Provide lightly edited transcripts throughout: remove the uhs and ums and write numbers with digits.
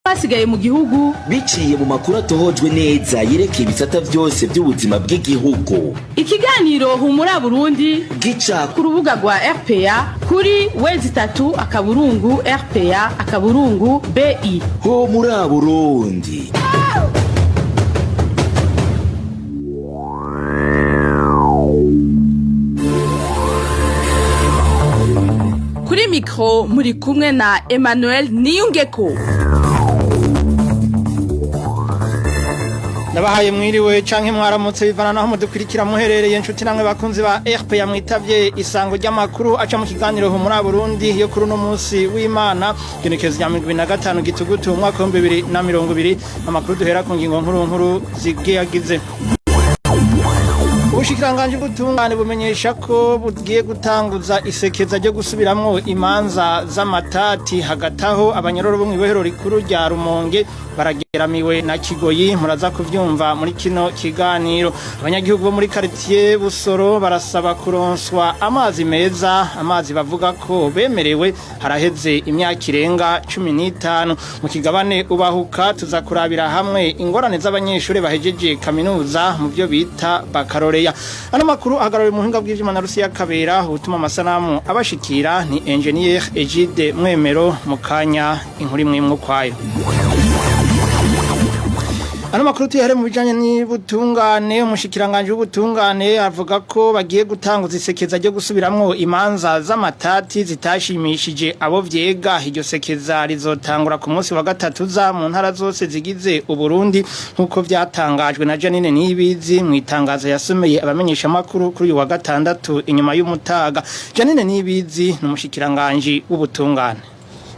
Basigaye mu gihugu. Biciye mu makuru atohojwe neza yerekeye ibisata vyose by'ubuzima bw'igihugu. Ikiganiro Humura Burundi gica ku rubuga rwa RPA kuri w3.rpa.bi. Humura Burundi. Kuri mikro muri kumwe na Emmanuel Niyungeko. Ndabahaye mwiriwe canke mwaramutse, bivana naho mudukurikira muherereye. Nshuti namwe bakunzi ba RPA mwitavye isango ry'amakuru aca mu kiganiro Humura Burundi yo kuri uno munsi w'Imana, genekerezo rya 25 Gitugutu umwaka wa 2020. Amakuru duhera ku ngingo nkuru nkuru zigiyagize. Ubushikiranganji bw'ubutungane bumenyesha ko bugiye gutanguza isekeza ryo gusubiramwo imanza z'amatati. Hagati aho, abanyororo bo mw'ibohero rikuru rya Rumonge barageramiwe na kigoyi, muraza kuvyumva muri kino kiganiro. Abanyagihugu bo muri quartier Busoro barasaba kuronswa amazi meza, amazi bavuga ko bemerewe haraheze imyaka irenga 15. Mu kigabane Ubahuka tuza kurabira hamwe ingorane z'abanyeshuri bahejeje kaminuza mu byo bita bakaloreya. Ano makuru ahagarariwe mu buhinga bw'ivyuma na Rusiya Kabera, utuma amasanamu abashikira ni Engineer Egide Mwemero. Mu kanya inkuru imwe imwe ukwayo. Ano makuru tuyahere mu bijanye n'ubutungane. Umushikiranganje w'ubutungane avuga ko bagiye gutanguza isekeza ryo gusubiramwo imanza z'amatati zitashimishije abo vyega. Iryo sekeza rizotangura ku munsi wa gatatu za mu ntara zose zigize Uburundi, nk'uko vyatangajwe na Janine Niyibizi mu itangazo yasomeye abamenyesha makuru kuri uyu wa gatandatu inyuma y'umutaga. Janine Niyibizi ni umushikiranganje w'ubutungane.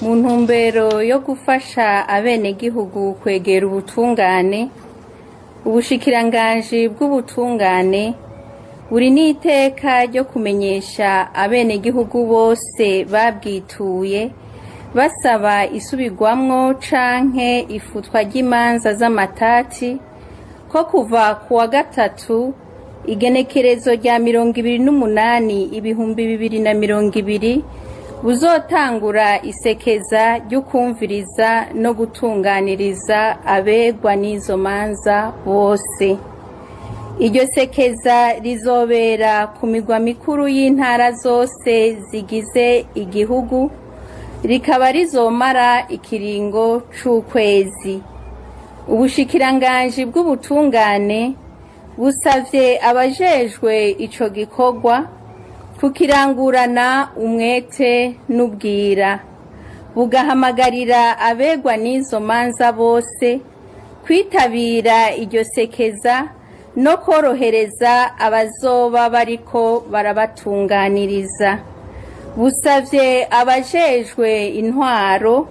Mu ntumbero yo gufasha abenegihugu kwegera ubutungane, ubushikiranganji bw'ubutungane buri n'iteka ryo kumenyesha abenegihugu bose babwituye basaba isubirwamwo canke ifutwa ry'imanza z'amatati ko kuva ku wa gatatu, igenekerezo rya 28 2020, buzotangura isekeza ry'ukumviriza no gutunganiriza abegwa n'izo manza bose. Iryo sekeza rizobera ku migwa mikuru y'intara zose zigize igihugu, rikaba rizomara ikiringo c'ukwezi. Ubushikiranganji bw'ubutungane busavye abajejwe ico gikorwa kukirangurana umwete n'ubwira, bugahamagarira abegwa n'izo manza bose kwitabira iryo sekeza no korohereza abazoba bariko barabatunganiriza. Busavye abajejwe intwaro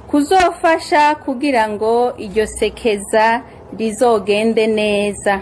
kuzofasha kugira ngo iryo sekeza rizogende neza.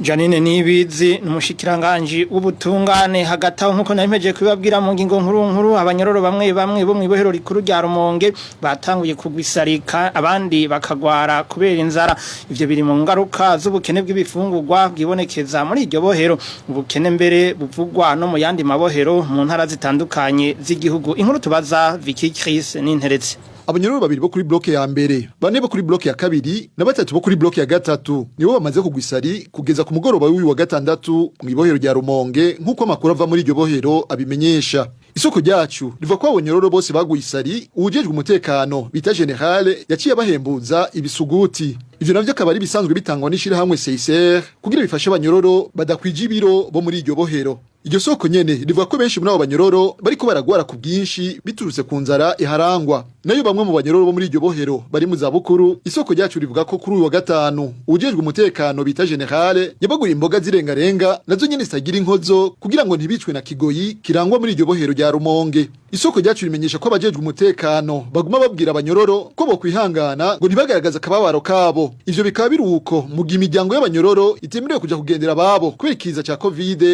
Janine Nibizi numushikiranganji w'ubutungane. Hagati aho, nkuko nabimeje kubibabwira mu ngingo nkuru nkuru, abanyororo bamwe bamwe bo mw'ibohero rikuru rya Rumonge batanguye kugwisarika, abandi bakagwara kubera inzara. Ivyo biri mu ngaruka z'ubukene bw'ibifungurwa bwibonekeza muri iryo bohero, ubukene mbere buvugwa no mu yandi mabohero mu ntara zitandukanye z'igihugu. Inkuru tubaza Vicky Chris Ninteretse. Abanyororo babiri bo kuri bloke ya mbere, bane bo kuri bloke ya kabiri na batatu bo kuri bloke ya gatatu nibo bamaze kugwa isari kugeza ku mugoroba w'uyu wa gatandatu mw'ibohero rya Rumonge, nk'uko amakuru ava muri iryo bohero abimenyesha. Isoko ryacu rivuga ko abanyororo bose baguye isari, uwujejwe umutekano bita général yaciye abahembuza ibisuguti. Ivyo navyo akaba ari bisanzwe bitangwa n'ishirahamwe CICR kugira bifashe abanyororo badakwije ibiro bo muri iryo bohero. Iryo soko nyene rivuga ko benshi muri abo banyororo bariko baragwara ku bwinshi biturutse ku nzara iharangwa. Nayo bamwe mu banyororo bo muri iryo bohero bari mu zabukuru, isoko ryacu rivuga ko kuri uyu wa gatanu uwujejwe umutekano bita général yabaguriye imboga zirengarenga, nazo nyene zitagira inkozo, kugira ngo ntibicwe na kigoyi kirangwa muri iryo bohero rya Rumonge. Isoko ryacu rimenyesha ko abajejwe umutekano baguma babwira abanyororo ko bokwihangana, ngo ntibagaragaze akababaro kabo. Ivyo bikaba biri uko mu gihe imiryango y'abanyororo itemerewe kuja kugendera ababo kubera ikiza ca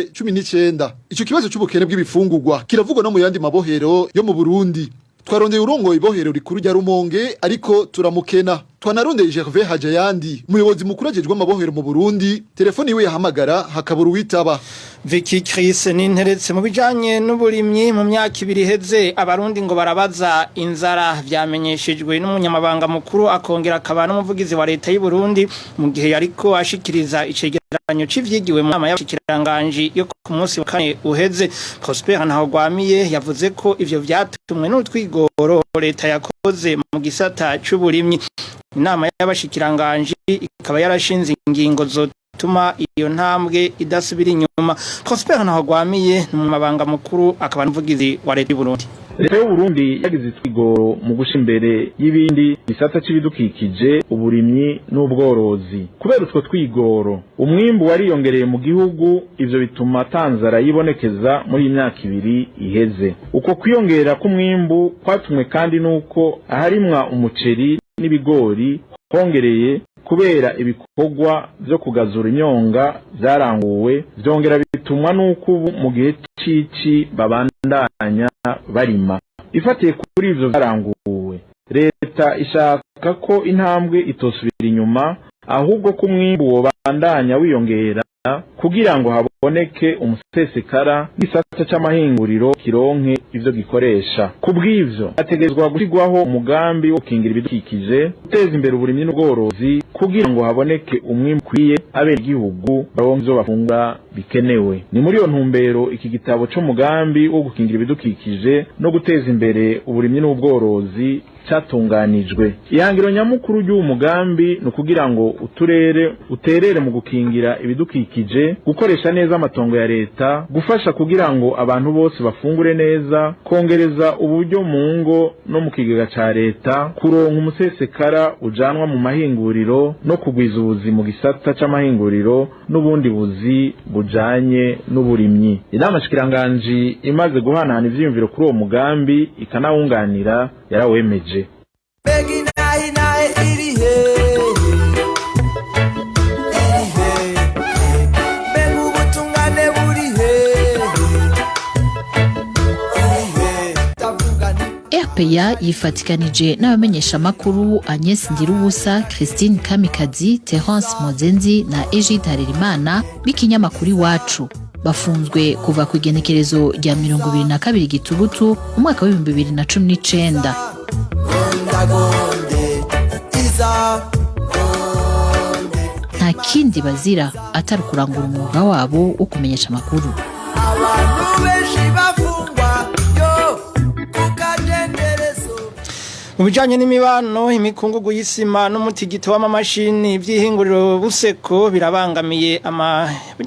Covid-19. Ico kibazo c'ubukene bw'ibifungurwa kiravugwa no mu yandi mabohero yo mu Burundi. Twarondeye urongoye ibohero rikuru rya Rumonge, ariko turamukena. Twanarondeye Gervais Hajayandi, umuyobozi mukuru ajejwe amabohero mu Burundi, telefoni yiwe yahamagara hakabura uwitaba. Vicky Chris ninteretse. Mu bijanye n'uburimyi, mu myaka 2 iheze abarundi ngo barabaza inzara. Vyamenyeshejwe n'umunyamabanga mukuru akongera akaba n'umuvugizi wa leta y'u Burundi mu gihe yariko ashikiriza icegeranyo c'ivyigiwe mu nama y'abashikiranganji yo ku munsi wa kane uheze. Prosper Ntahogwamiye yavuze ko ivyo vyatumwe n'utwigoro leta yakoze mu gisata c'uburimyi. Inama y'abashikiranganji ikaba yarashinze ingingo zotuma iyo ntambwe idasubira inyuma. Prosper Ntahogwamiye ni umunyamabanga mukuru akaba n'umuvugizi wa leta y'u Burundi. Leta y'Uburundi yagize itwigoro mu gusha imbere y'ibindi gisata c'ibidukikije, uburimyi n'ubworozi. Kubera utwo twigoro, umwimbu wariyongereye mu gihugu. Ivyo bituma tanzara yibonekeza muri iyi myaka 2 iheze. Uko kwiyongera k'umwimbu kwatumwe kandi n'uko aharimwa umuceri n'ibigori hongereye kubera ibikorwa vyo kugazura imyonga vyaranguwe. Vyongera bitumwa n'uko ubu mu gihe c'ici babandanya barima. Ifatiye kuri ivyo vyaranguwe, leta ishaka ko intambwe itosubira inyuma, ahubwo ko umwimbu wobandanya wiyongera kugira ngo haboneke umusesekara, gisata c'amahinguriro kironke ivyo gikoresha. Kubw'ivyo, hategerezwa gushirwaho umugambi wo gukingira ibidukikije, guteza imbere uburimyi n'ubworozi, kugira ngo haboneke umwimbu ukwiye, abenegihugu baronke ivyo bafungura bikenewe. Ni muri iyo ntumbero iki gitabo c'umugambi wo gukingira ibidukikije no guteza imbere uburimyi n'ubworozi catunganijwe. Ihangiro nyamukuru ry'uwo mugambi ni ukugira ngo uturere uterere mu gukingira ibidukikije, gukoresha neza amatongo ya leta, gufasha kugira ngo abantu bose bafungure neza, kongereza uburyo mu ngo no mu kigega ca leta, kuronka umusesekara ujanwa mu mahinguriro no kugwiza ubuzi mu gisata c'amahinguriro n'ubundi buzi bujanye n'uburimyi. Inama shikiranganji imaze guhanahana ivyiyumviro kuri uwo mugambi ikanawunganira, yarawemeje. Mbega inaha inahe iri hehe, iri hehe? Mbega ubutungane buri hehe, iri hehe? Ndavuga nti RPA yifatikanije n'abamenyeshamakuru Agnes Ndirubusa, Christine Kamikazi, Terence Mozenzi na Egide Harerimana b'ikinyamakuru Iwacu. Bafunzwe kuva ku igenekerezo rya 22 Gitugutu umwaka w'2019. Gondagonde iza gonde. Nta kindi bazira atari ukurangura umwuga wabo wo kumenyesha amakuru. Abantu benshi bafungwa yo kukagenderezo. Mu bijanye n'imibano, imikungugu y'isima n'umutigito w'amamashini vy'ihinguriro Buseko birabangamiye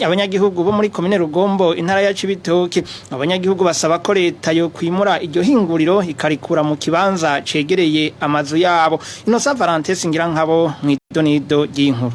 abanyagihugu bo muri komine Rugombo, intara ya Cibitoke. Abanyagihugu basaba ko leta yo kwimura iryo hinguriro ikarikura mu kibanza cegereye amazu yabo. Innocent Valentin Singirankabo mw'idonido ry'inkuru.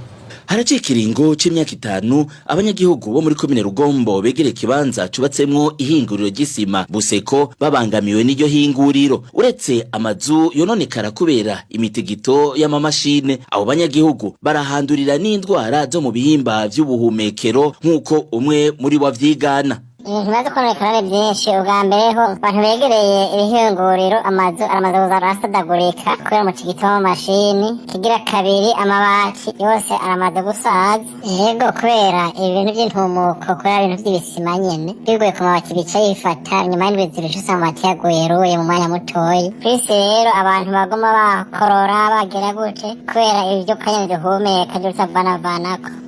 Haraciye ikiringo c'imyaka 5 abanyagihugu bo muri komine Rugombo begereye ikibanza cubatsemwo ihinguriro ry'isima Buseko babangamiwe n'iryo hinguriro. Uretse amazu yononekara kubera imitigito y'amamashine, abo banyagihugu barahandurira n'indwara zo mu bihimba vy'ubuhumekero, nk'uko umwe muri bo avyigana. Ibintu bimaze kononekara ni byinshi. Ubwa mbere ho, abantu begereye ibihinguriro, amazu aramaze kuza arasadagurika kubera umutigito w'amamashini. Kigira kabiri, amabati yose aramaze gusaza, yego, kubera ibintu by'intumuko, kubera ibintu by'ibisima nyene biguye ku mabati bica yifata. Nyuma y'indwi 2 usanga amabati yaguye ruye mu mwanya mutoyi kw'isi. Rero abantu baguma bakorora bagira gute kubera ibyo kanya duhumeka byo.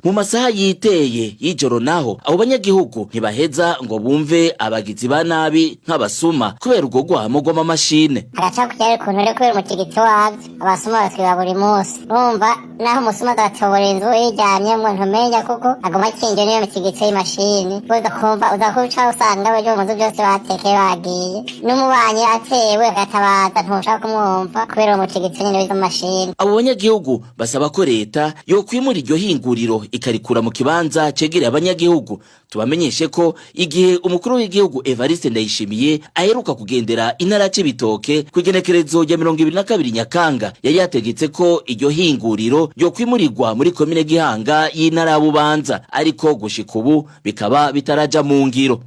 Mu masaha yiteye y'ijoro naho, abo banyagihugu ntibaheza ngo bumve abagizi ba nabi nk'abasuma kubera urwo rwamo rw'amamashine. Agaca kujyayo ukuntu rero, kubera umutigito wabyo, abasuma batwiba buri munsi. Urumva naho umusuma adatobora inzu yiryamyemwo, ntumenya kuko aguma akingiwe n'iyo mitigito y'imashini. Uza kumva, uza kuca usanga abaje mu nzu byose batekeye bagiye, n'umubanyi atewe agatabaza ntushaka kumwumva kubera uwo mutigito nyene w'izo mashini. Abo banyagihugu basaba ko leta yokwimura iryo hinguriro ikarikura mu kibanza cegereye abanyagihugu. Tubamenyeshe ko igihe umukuru w'igihugu Evariste Ndayishimiye aheruka kugendera intara ya Cibitoke ku igenekerezo rya 22 Nyakanga, yari yategetse ko iryo hinguriro ryokwimurirwa muri komine Gihanga y'intara ya Bubanza, ariko gushika ubu bikaba bitaraja mu ngiro.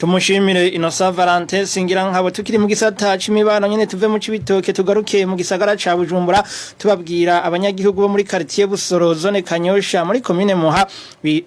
Tumushimire Innocent Valentin Singira nkabo. Tukiri mu gisata c'imibano nyene, tuve mu Cibitoke tugaruke mu gisagara ca Bujumbura, tubabwira abanyagihugu bo muri quartier Busoro, zone Kanyosha, muri commune Muha,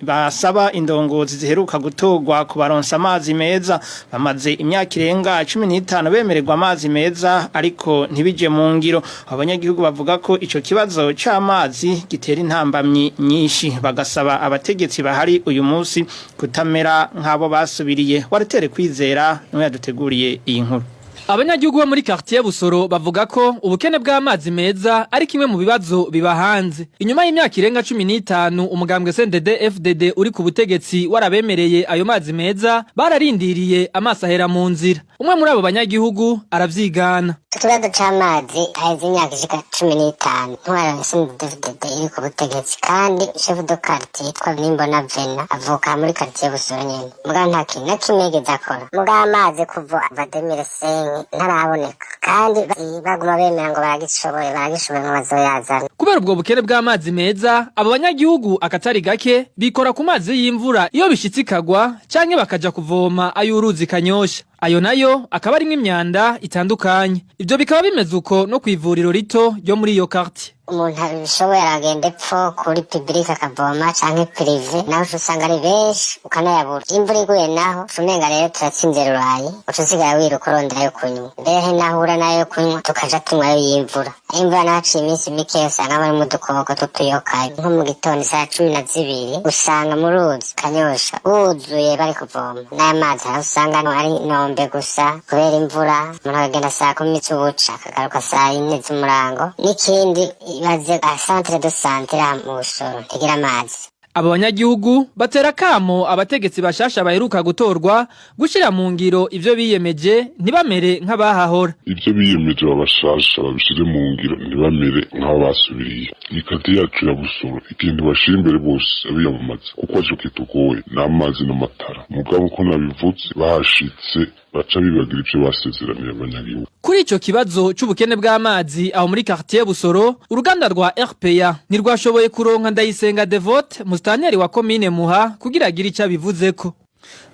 basaba indongozi ziheruka gutorwa kubaronsa amazi meza. Bamaze imyaka irenga 15 bemererwa amazi meza, ariko ntibije mu ngiro. Abanyagihugu bavuga ko ico kibazo c'amazi gitera intambamyi nyinshi, bagasaba abategetsi bahari uyu munsi kutamera nk'abo basubiriye. Waratere Kwizera niwe yaduteguriye iyi nkuru. Abanyagihugu bo muri quartier Busoro bavuga ko ubukene bw'amazi meza ari kimwe mu bibazo bibahanze. Inyuma y'imyaka irenga 15 umugambwe CNDD FDD uri ku butegetsi warabemereye ayo mazi meza, bararindiriye amaso ahera mu nzira. Umwe muri abo banyagihugu aravyigana. Ikibazo c'amazi haheze imyaka ishika 15 ntwara CNDD-FDD iri ku butegetsi, kandi chef de quartier yitwa Nimbona Vena avuka muri quartier Busoro nyene, mugabo nta kintu na kimwe yigeze akora. Mugabo amazi kuva 2005 ntaraboneka, kandi baguma bemera ngo baragishoboye, baragishoboye, ngo bazoyazana. Kubera ubwo bukene bw'amazi meza, abo banyagihugu akatari gake bikora ku mazi y'imvura iyo bishitse ikagwa, canke bakaja kuvoma ay'uruzi Kanyosha. Ayo nayo akaba arimwo imyanda itandukanye. Ivyo bikaba bimeze uko no kw'ivuriro rito ryo muri iyo quartier. Umuntu abishoboye aragenda epfo kuri public akavoma, canke privé, naho uca usanga ari benshi ukanayabura. Imvura iguye naho uca umenga rero turatsinze rurayi, uca usigara wiruka urondera ayo kunywa. Mbehe nahura n'ayo kunywa, tukaja tunywa ayo y'imvura. Imvura naho haciye iminsi mike usanga harimwo udukoko tw'utuyoka. Nko mu gitondo isaha 12 usanga mu ruzi Kanyosha wuzuye bari kuvoma, n'aya mazi aho usanga ari nombe gusa kubera imvura. Umuntu akagenda saa 10 z'ubuca, akagaruka saa 4 z'umurango. N'ikindi, ibaze centre de santé iri mu Busoro ntigira amazi. Abo banyagihugu batera kamo abategetsi bashasha baheruka gutorwa gushira mu ngiro ivyo biyemeje, ntibamere nk'abahahora. Ibyo biyemeje babashasha babishire mu ngiro, ntibamere nk'aho basubiriye. Iyi quartier yacu ya Busoro, ikintu bashira imbere bose abiyamamaza, kuko aricyo kitugoye, ni amazi n'amatara. Mugabo uko nabivuze, bahashitse baca bibagira ivyo basezeraniye abanyagihugu. Kuri ico kibazo c'ubukene bw'amazi aho muri quartier Busoro, uruganda rwa RPA ntirwashoboye kuronka Ndayisenga Devote, musitanteri wa komine Muha, kugira agire ico abivuzeko.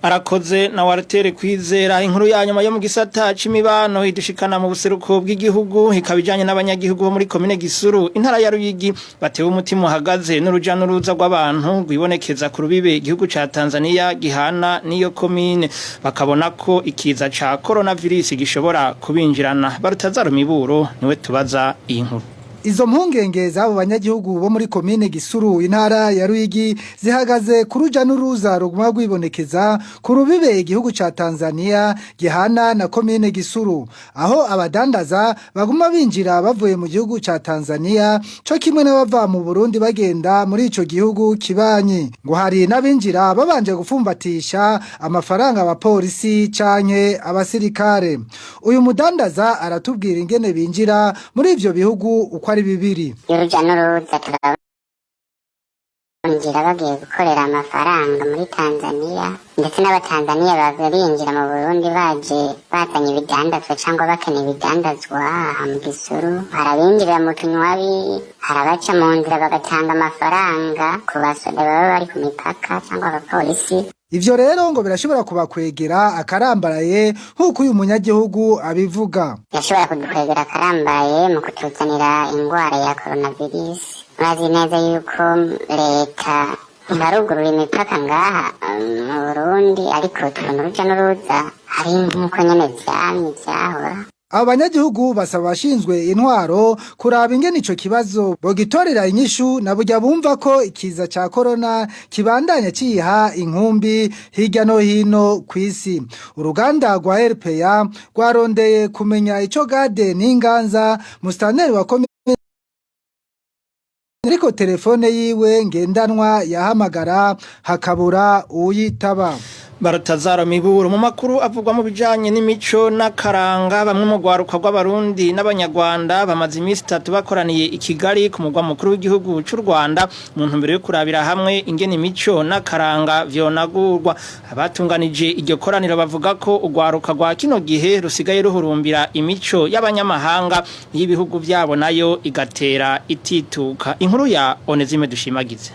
Arakoze na Walter Kwizera. Inkuru ya nyuma yo mu gisata c'imibano idushikana mu buseruko bw'igihugu, ikaba ijanye n'abanyagihugu bo muri komine Gisuru, intara ya Ruyigi, batewe umutima uhagaze n'uruja n'uruza rw'abantu rwibonekeza ku rubibe igihugu ca Tanzania gihana n'iyo komine, bakabona ko ikiza ca coronavirus gishobora kubinjirana. Barutazaro Miburo niwe tubaza iyi nkuru. Izo mpungenge z'abo banyagihugu bo muri komine Gisuru, intara ya Ruyigi, zihagaze ku ruja n'uruza ruguma rwibonekeza ku rubibe igihugu ca Tanzania gihana na komine Gisuru, aho abadandaza baguma binjira bavuye mu gihugu ca Tanzania co kimwe n'abava mu Burundi bagenda muri ico gihugu kibanyi. Ngo hari n'abinjira babanje gufumbatisha amafaranga abapolisi canke abasirikare. Uyu mudandaza aratubwira ingene binjira muri ivyo bihugu uko ari bibiri. Urujya n'uruza turabinjira bagiye gukorera amafaranga muri Tanzania, ndetse n'Abatanzaniya baza binjira mu Burundi baje bazanye ibidandazwa cyangwa bakeneye ibidandazwa. Aha mu Gisuru hari abinjirira mu kinywabi, hari abaca mu nzira bagatanga amafaranga ku basoda baba bari ku mipaka cyangwa abapolisi. Ivyo rero ngo birashobora kubakwegera akarambaraye, nk'uko uyu munyagihugu abivuga. Yashobora kudukwegera akarambaye mu kutuzanira indwara ya coronavirus. Murazi neza yuko leta ntibarugurura imipaka ngaha mu Burundi, ariko tubona uruja n'uruza hari nk'uko nyene vyamye vyahora. Abo banyagihugu basaba abashinzwe intwaro kuraba ingene ico kibazo bogitorera inyishu, na burya bumva ko ikiza ca corona kibandanya ciha inkumbi hirya no hino kw'isi. Uruganda rwa RPA rwarondeye kumenya ico Gade N'Inganza, musitanteri wa komine, ariko telefone yiwe ngendanwa yahamagara hakabura uwuyitaba. Barutazaro Miburo. Mu makuru avugwa mu bijanye n'imico n'akaranga, bamwe mu rwaruka rw'Abarundi n'Abanyarwanda bamaze iminsi 3 bakoraniye i Kigali, ku mugwa mukuru w'igihugu c'u Rwanda, mu ntumbero yo kurabira hamwe ingene imico n'akaranga vyonagurwa. Abatunganije iryo koraniro bavuga ko urwaruka rwa kino gihe rusigaye ruhurumbira imico y'abanyamahanga, y'ibihugu vyabo nayo igatera itituka. Inkuru ya Onezime Dushimagize.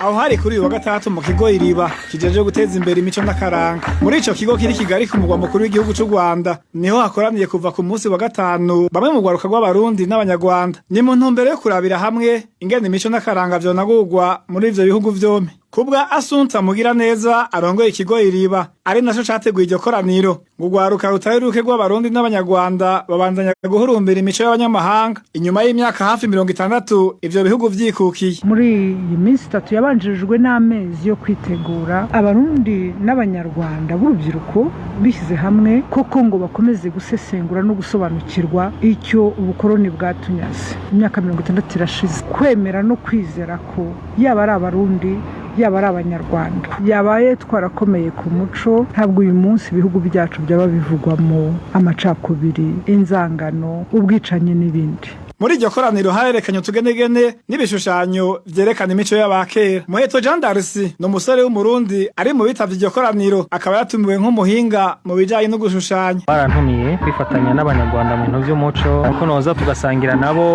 Aho hari kuri uyu wa gatandatu mu kigo Iriba kijeje guteza imbere imico n'akaranga. Muri ico kigo kiri Kigali ku mugwa mukuru w'igihugu c'u Rwanda niho hakoraniye kuva ku munsi wa gatanu bamwe mu rwaruka rw'Abarundi n'Abanyarwanda. Ni mu ntumbero yo kurabira hamwe ingene imico n'akaranga vyonagurwa muri ivyo bihugu vyompi. Kubwa Asunta Mugiraneza arongoye ikigo Iriba ari naco categuye iryo koraniro, ngo urwaruka rutari ruke rw'Abarundi n'Abanyarwanda babandanya guhurumbira imico y'abanyamahanga inyuma y'imyaka hafi 60 ivyo bihugu vyikukiye. Muri iyi minsi itatu yabanjirijwe n'amezi yo kwitegura, Abarundi n'Abanyarwanda b'urubyiruko bishyize hamwe koko ngo bakomeze gusesengura no gusobanukirwa icyo ubukoroni bwatunyaze. Imyaka 60 irashize, kwemera no kwizera ko yaba ari Abarundi yaba ari Abanyarwanda yabaye twarakomeye ku muco, ntabwo uyu munsi ibihugu byacu byaba bivugwamo amacakubiri, inzangano, ubwicanyi n'ibindi. Muri iryo koraniro harerekanye utugenegene n'ibishushanyo vyerekana imico y'abakera. Muheto Jean Darcy ni umusore w'Umurundi ari mu bitavye iryo koraniro, akaba yatumiwe nk'umuhinga mu bijanye no gushushanya. Barantumiye kwifatanya n'Abanyarwanda mu bintu by'umuco, ariko noza tugasangira nabo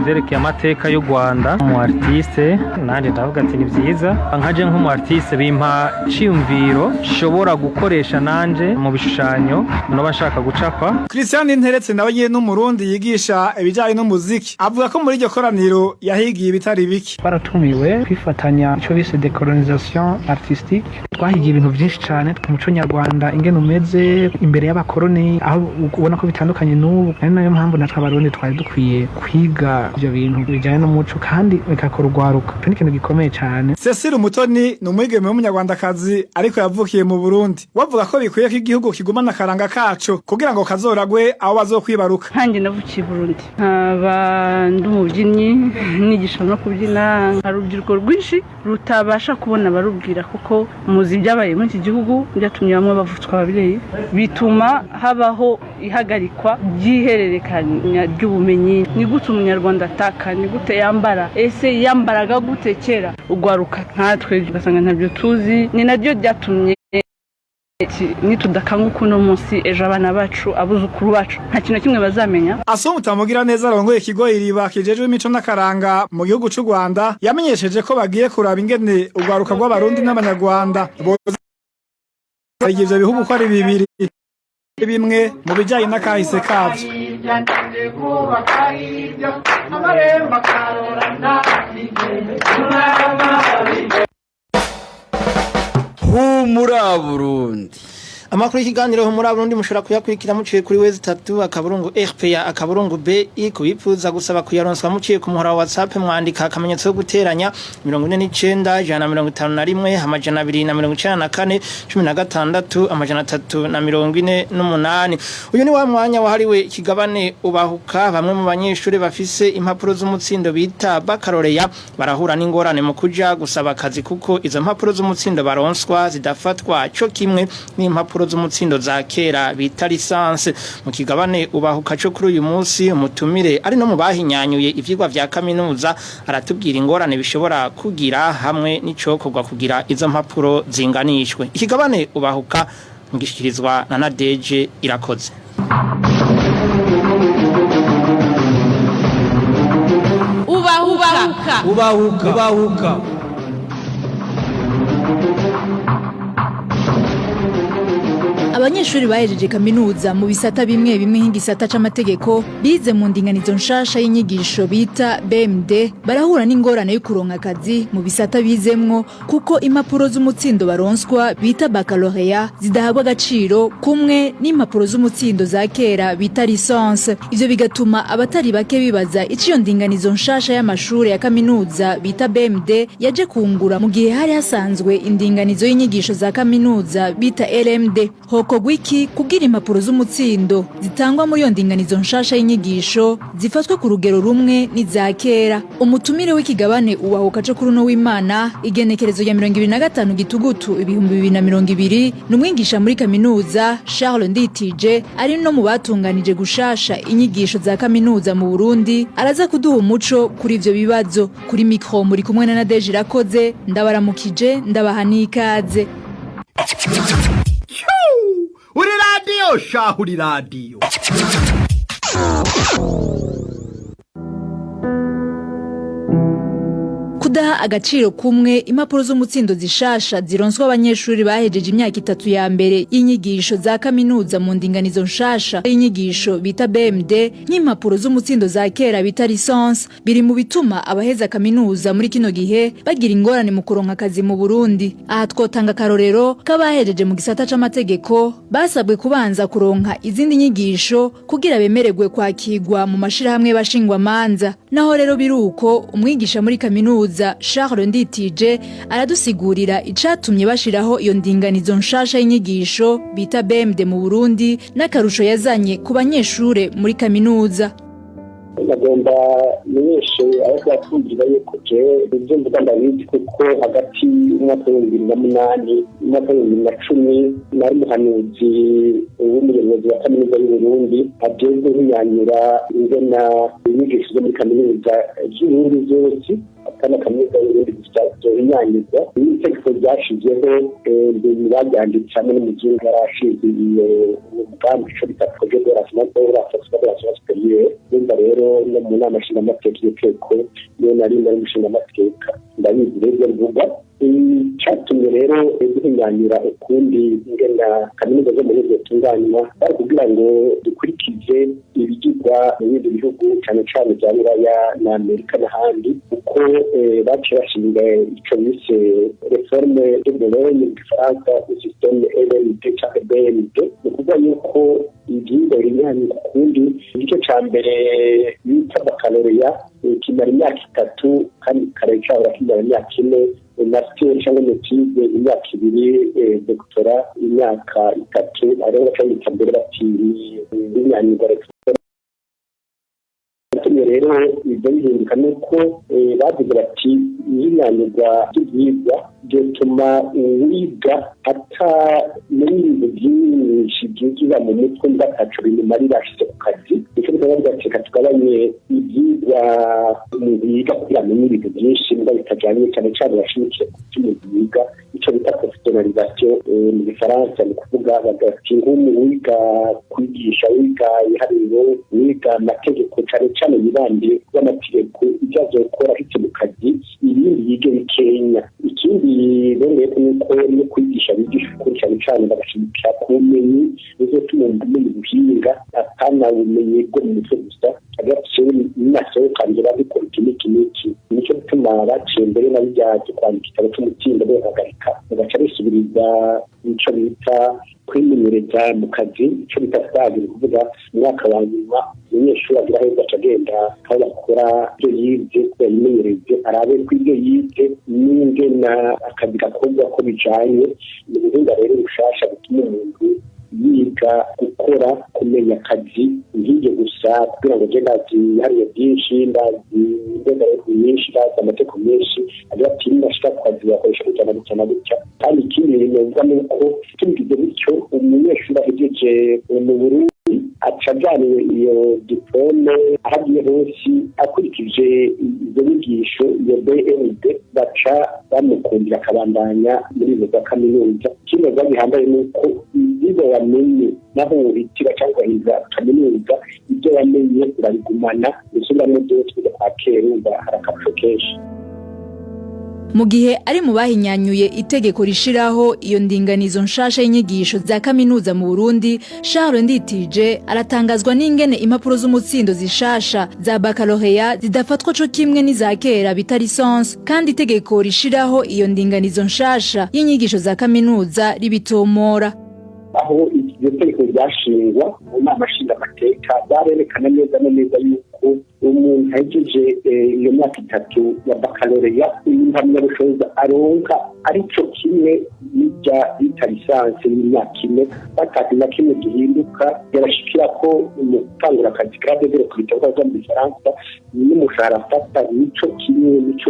vyerekeye amateka y'u Rwanda. Umu artiste nanje ndavuga ati ni vyiza, nkaje nk'umu artiste bimpa ciyumviro nshobora gukoresha nanje mu bishushanyo noba nshaka gucapa. Christian Nteretse nawe nyene n'Umurundi yigisha ibijanye n'umuziki, avuga ko muri iryo koraniro yahigiye ibitari bike. Baratumiwe kwifatanya icyo bise decolonisation artistique. Twahigiye ibintu byinshi cyane ku muco nyarwanda ingene umeze imbere y'abakoroni, aho ubona ko bitandukanye n'ubu. Ari nayo mpamvu natwe Abarundi twari dukwiye kwiga ibyo bintu bijyanye n'umuco kandi bigakora urwaruka. Icyo ni ikintu gikomeye cyane. Cecile Umutoni ni umwigeme w'Umunyarwandakazi ariko yavukiye mu Burundi. Wavuga ko bikwiye ko igihugu kigumana akaranga kaco kugira ngo kazoragwe aho bazokwibaruka. Nkanjye navukiye i Burundi, nkaba ndi umubyinnyi, nigisha no kubyina. Hari urubyiruko rwinshi rutabasha kubona abarubwira, kuko muzi ibyabaye muri iki gihugu byatumye bamwe bavutswa ababyeyi, bituma habaho ihagarikwa ry'ihererekanya ry'ubumenyi. Ni gute Umunyarwanda ataka? Ni gute yambara? Ese yambaraga gute kera? Ugwaruka nkatwe ugasanga ntabyo tuzi. Ni naryo ryatumye nitudakanguka uno munsi, ejo abana bacu, abuzukuru bacu nta kintu na kimwe bazamenya. Asumta Mugiraneza arongoye ikigo Iriba kijejwe imico n'akaranga mu gihugu c'u Rwanda yamenyesheje ko bagiye kuraba ingene urwaruka rw'Abarundi n'Abanyarwanda boza ivyo bihugu ko ari bibiri bimwe mu bijanye n'akahise kavyo. Humura Burundi. Amakuru y'ikiganiro muri Burundi mushobora kuyakurikira muciye kuri wezi tatu akaburungu RPA akaburungu BI. Kubifuza gusaba kuyaronswa muciye ku muhora wa WhatsApp, mwandika akamenyetso ko guteranya 49 151 294 16 348. Uyu ni wa mwanya wahariwe ikigabane Ubahuka. Bamwe mu banyeshuri bafise impapuro z'umutsindo bita baccalauréat barahura n'ingorane mu kuja gusaba akazi, kuko izo mpapuro z'umutsindo baronswa zidafatwa co kimwe n'impapuro z'umutsindo za kera bita licence. Mu kigabane Ubahuka cyo kuri uyu munsi, umutumire ari no mu bahinyanyuye ivyigwa vya kaminuza aratubwira ingorane bishobora kugira hamwe n'icokorwa kugira izo mpapuro zinganishwe. Ikigabane Ubahuka mugishikirizwa na Nadeje Irakoze. Ubahuka. Ubahuka. Ubahuka. Abanyeshuri bahejeje kaminuza mu bisata bimwe bimwe nk'igisata c'amategeko bize mu ndinganizo nshasha y'inyigisho bita BMD barahura n'ingorane yo kuronka akazi mu bisata bizemwo, kuko impapuro z'umutsindo baronswa bita baccalauréat zidahabwa agaciro kumwe n'impapuro z'umutsindo za kera bita licence. Ivyo bigatuma abatari bake bibaza ico iyo ndinganizo nshasha y'amashure ya kaminuza bita BMD yaje kungura mu gihe hari hasanzwe indinganizo y'inyigisho za kaminuza bita LMD. Hokorwa iki kugira impapuro z'umutsindo zitangwa muri iyo ndinganizo nshasha y'inyigisho zifatwe ku rugero rumwe n'iza kera? Umutumire w'ikigabane Ubahuka co kuri uno w'Imana, igenekerezo rya 25 Gitugutu 2020, ni umwigisha muri kaminuza Charles Nditije, ari no mu batunganije gushasha inyigisho za kaminuza mu Burundi. Araza kuduha umuco kuri ivyo bibazo. Kuri micro muri kumwe na Nadege Irakoze. Ndabaramukije, ndabaha n'ikaze. Uri radiyo shahu, uri radiyo. Kudahabwa Ukudaha agaciro kumwe impapuro z'umutsindo zishasha zironswa abanyeshuri bahejeje imyaka 3 ya mbere y'inyigisho za kaminuza mu ndinganizo nshasha y'inyigisho bita BMD nk'impapuro z'umutsindo za kera bita licence, biri mu bituma abaheza kaminuza muri kino gihe bagira ingorane mu kuronka akazi mu Burundi. Aha twotanga akarorero k'abahejeje mu gisata c'amategeko basabwe kubanza kuronka izindi nyigisho kugira bemererwe kwakirwa mu mashirahamwe bashingwamanza. Naho rero biruko, umwigisha muri kaminuza Charles Nditije aradusigurira icatumye bashiraho iyo ndinganizo nshasha y'inyigisho bita BMD mu Burundi n'akarusho yazanye ku banyeshure muri kaminuza. Bagomba menyeshe ariko batwumvira yuko jewe ibyo mvuga ndabizi, kuko hagati y'umwaka w'2008 n'umwaka w'2010 nari umuhanuzi w'umuyobozi wa Kaminuza y'Uburundi ajejwe guhinyanyura ingena inyigisho zo muri Kaminuza z'Uburundi zose, atana Kaminuza y'Uburundi gusa, zohinyanyurwa. N'itegeko ryashizeho baryanditse hamwe n'umuzungu yari ashinzwe iyo umugambi, ico bita projet de renforcement de la supérieure. Urumva rero no mu nama nshingamateka iyo teko niyo nari nari umushingamateka, ndabizi rero ibyo mvuga. Icatumye rero duhinyanyura ukundi ingena kaminuza zo muri zitunganywa bari kugira ngo dukurikize ibigirwa mu bindi bihugu, cane cane bya Buraya na Amerika n'ahandi, kuko baciye bashinga ico bise réforme de Bologne mu Gifaransa, système LMD canke BMD. Ni ukuvuga yuko ivyigwa bihinyanyurwa ukundi. Igice ca mbere bita baccalauréat kimara imyaka 3, kandi kare cahora kimara imyaka 4, master cyangwa maîtrise imyaka 2, doctorat imyaka 3. Ariho baca bita mbere bati binyanyurwa. Yatumye rero ibyo bihinduka nuko bavuze bati ihinyanyurwa ry'ibyigwa byotuma uwiga atamenya ibintu byinshi byinjira mu mutwe mba ataco bimumarira ashitse ku kazi. Nico gituma bavuga ati reka tugabanye ibyigwa umuntu yiga kugira amenye ibintu byinshi mbwa bitajanye, cane cane bashimikiye ku vyo umuntu yiga, ico bita professionnalisation mu Gifaransa. Ni ukuvuga bagati nk'umu wiga kwigisha, wiga ibiharuro, wiga amategeko, cane cane yibande y'amategeko, ibyo azokora ashitse mu kazi, ibindi yige bikenya. Ikindi bongeyeko nuko no kwigisha bigisha ukuri, cane cane bagashimikira ku bumenyi buzotuma umuntu amenya ubuhinga, apana ubumenyi bwo mu mutwe gusa. Agira nasohoka nzoba dukora iki n'iki n'iki. Nico gituma baciye mbere na bijya byo kwandika igitabo c'umutsindo bihagarika, bagaca bisubiriza ico bita kwimenyereza mu kazi, ico bita stage. Ni ukuvuga umwaka wa nyuma umunyeshuri agira aheza aca agenda aho bakora ibyo yize kubera yimenyereze, arabe ko ibyo yize n'ingena akazi gakorwa ko bijanye. Ni ubuhinga rero bushasha butuma umuntu yiga gukora, kumenya akazi, nk'ibyo gusa kugira ngo nje ndazi ibiharuro byinshi, ndazi indengabihugu nyinshi, ndazi amategeko menshi, agira ati nashika ku kazi bakoresha gutya na gutya na gutya. Kandi ikindi novuga ni uko tubigize bityo, umunyeshuri ahejeje mu Burundi aca ajaniwe iyo diplôme aho agiye hose akurikije izo nyigisho, iyo BMD, baca bamukundira akabandanya muri izo za kaminuza. Ikindi novuga gihambaye ni uko ivyigwa wamenye, naho wohitira cyangwa ugahindura kaminuza, ibyo wamenye urabigumana gusubiramo byose kujya kwa kera. Urumva hari akarusho kenshi. Mu gihe ari mu bahinyanyuye itegeko rishiraho iyo ndinganizo nshasha y'inyigisho za kaminuza mu Burundi, Charles Nditije aratangazwa n'ingene impapuro z'umutsindo zishasha za baccalauréat zidafatwa co kimwe n'iza kera bita licence, kandi itegeko rishiraho iyo ndinganizo nshasha y'inyigisho za kaminuza ribitomora. Aho iryo tegeko ryashingwa mu nama nshingamateka, barerekana neza na neza yuko umuntu ahejeje iyo myaka 3 ya baccalauréat, impamyabushobozi aronka arico kimwe n'ijya bita licence y'imyaka 4, batatu na kimwe gihinduka. Yabashikira ko mu gutangura akazi, grade de recrutement mu Gifaransa, n'umushahara afata nico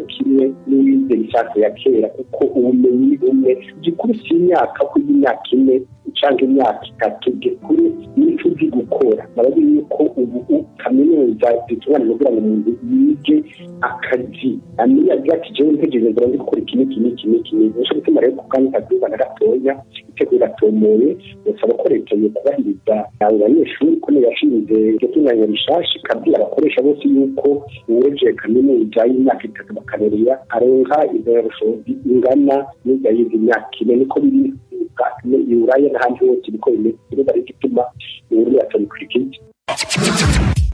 kimwe n'uwize licence ya kera, kuko ubumenyi ni bumwe. Gikuru si imyaka, ko y'imyaka 4 canke imyaka 3, gikuru nico uzi gukora. Barazi yuko ubu Kaminuza zitunganya kugira ngo umuntu yige akazi, amenye agira ati: "Jewe ntegereje nzaba ndi gukora iki n'iki n'iki n'iki n'iki." Nico gituma rero ku kanya kazuba na gatoya iteko riratomoye. Basaba ko leta yokubahiriza abo banyeshuri, ko niyo yashinze iryo tunganya rishasha, ikabwira abakoresha bose yuko uwejeje kaminuza y'imyaka 3 baccalauréat aronka impamyabushobozi ingana n'irya yize imyaka 4. Niko biri i Buraya n'ahandi hose, niko bimeze. Rero ari igituma Uburundi batabikurikiza.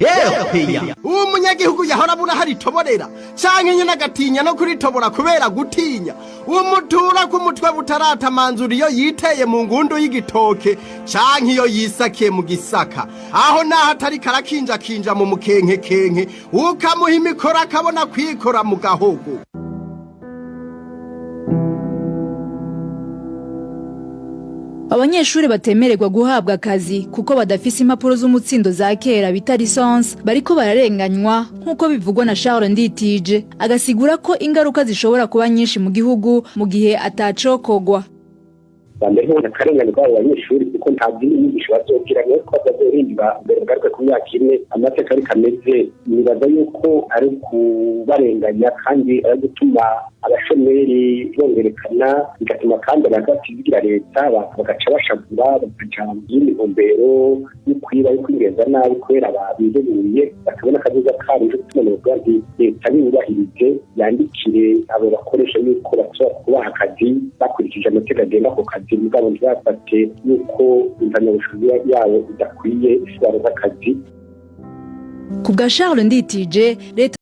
Yewe, uwo munyagihugu yahora abura hari itoborera canke nyine agatinya no kuritobora kubera gutinya umutura ku mutwe butaratamanzura iyo yiteye mu ngundu y'igitoke canke iyo yisakiye mu gisaka, aho naho atari karakinjakinja mu mukenkekenke, ukamuha imikoro akabona kwikora mu gahogo. Abanyeshuri batemererwa guhabwa akazi kuko badafise impapuro z'umutsindo za kera bita licence bariko bararenganywa, nk'uko bivugwa na Charles Nditije, agasigura ko ingaruka zishobora kuba nyinshi mu gihugu mu gihe atacokogwa. Mbere ho akarengane kw'abo banyeshuri, kuko nta zindi nyigisho bazogira, niyo ko bazorinda mbere bagaruke ku myaka 4. Amateka ariko ameze, nibaza yuko ari kubarenganya kandi ari gutuma abashomeri bongerekana, bigatuma kandi abantu batizigira leta, bagaca bashavura, bakaja mu yindi ntumbero yo kwiba, yo kwingenza nabi, kubera bideguye bakabona akazoza kabo. Nico gituma novuga nti leta niyubahirize, yandikire abo bakoresha yuko bashobora kubaha akazi bakurikije amategeko agenga ako kazi, mugabo ntibafate yuko impamyabushobozi yabo idakwiye baronka akazi. Ku bwa Charles Nditije, leta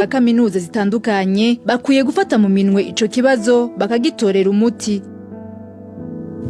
ya kaminuza zitandukanye bakwiye gufata mu minwe ico kibazo bakagitorera umuti.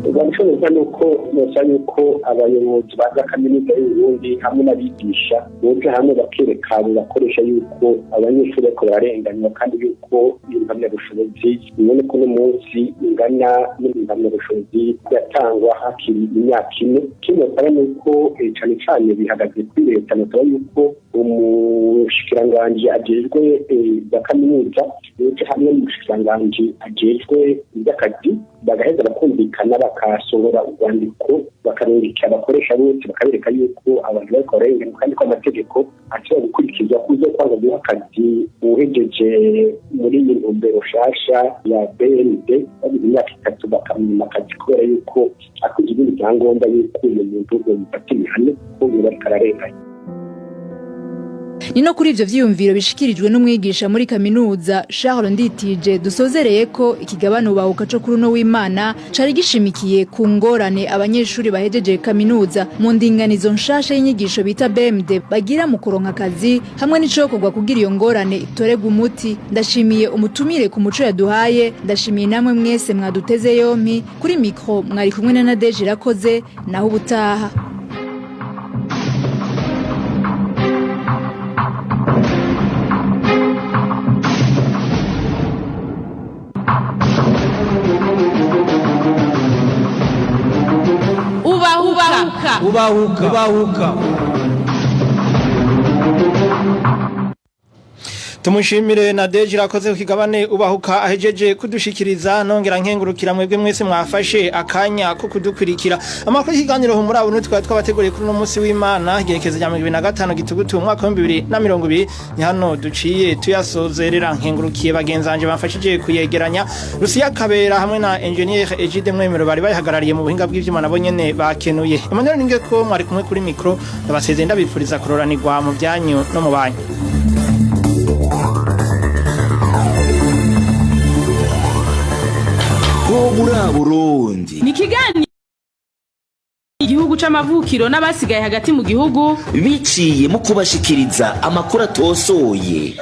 Ubwo ni uko nosa yuko abayobozi ba za kaminuza y'Uburundi hamwe n'abigisha boja hamwe, bakereka abo bakoresha yuko abanyeshuri bariko bararenganywa, kandi yuko impamyabushobozi iboneka uno munsi ingana n'impamyabushobozi yatangwa hakiri imyaka 4. Ikindi basaba ni uko cane cane bihagaze kuri leta, nosaba yuko umushikiranganji ajejwe za kaminuza yoja hamwe n'umushikiranganji ajejwe ivy'akazi, bagaheza bakumvikana, bakasohora urwandiko, bakarungikira abakoresha bose, bakabereka yuko abantu bariko bararenganywa, kandi ko amategeko ashobora gukurikizwa, ko uzo kwanga guha akazi uhejeje muri iyi ntumbero nshasha ya BND bagize imyaka 3, bakamwima akazi kubera yuko akwije ibindi vyangombwa, yuko uyo muntu bomufata ibihano ko yoba ariko ararenganya. Ni no kuri ivyo vyiyumviro bishikirijwe n'umwigisha muri kaminuza Charles Nditije dusozereye ko ikigabane Ubahuka co kuri uno w'Imana cari gishimikiye ku ngorane abanyeshuri bahejeje kaminuza mu ndinganizo nshasha y'inyigisho bita BMD bagira mu kuronka akazi, hamwe n'icokorwa kugira iyo ngorane itoregwa umuti. Ndashimiye umutumire ku muco yaduhaye, ndashimiye namwe mwese mwaduteze yompi. Kuri micro mwari kumwe na Nadege Irakoze. Naho ubutaha. Ubahuka. Ubahuka, ubahuka. Tumushimire na Deji Irakoze ku kigabane Ubahuka ahejeje kudushikiriza. Nongera nkengurukira mwebwe mwese mwafashe akanya ko kudukurikira. Amakuru y'ikiganiro muri abo twari twabateguriye kuri uno munsi w'Imana, igerekezo rya 2025 gitugutu umwaka wa 2020, ni hano duciye tuyasozerera. Nkengurukiye bagenzanje bamfashije kuyegeranya, Rusiya Kabera hamwe na Engineer Egide Mwemero bari bayihagarariye mu buhinga bw'ivyuma, nabo nyene bakenuye. Emmanuel Ninge ko mwari kumwe kuri micro, ndabasezeye, ndabifuriza kuroranirwa mu byanyu no mu banyu. Ho muri Burundi. Ni ikiganiro igihugu c'amavukiro n'abasigaye hagati mu gihugu biciye mu kubashikiriza amakuru atosoye.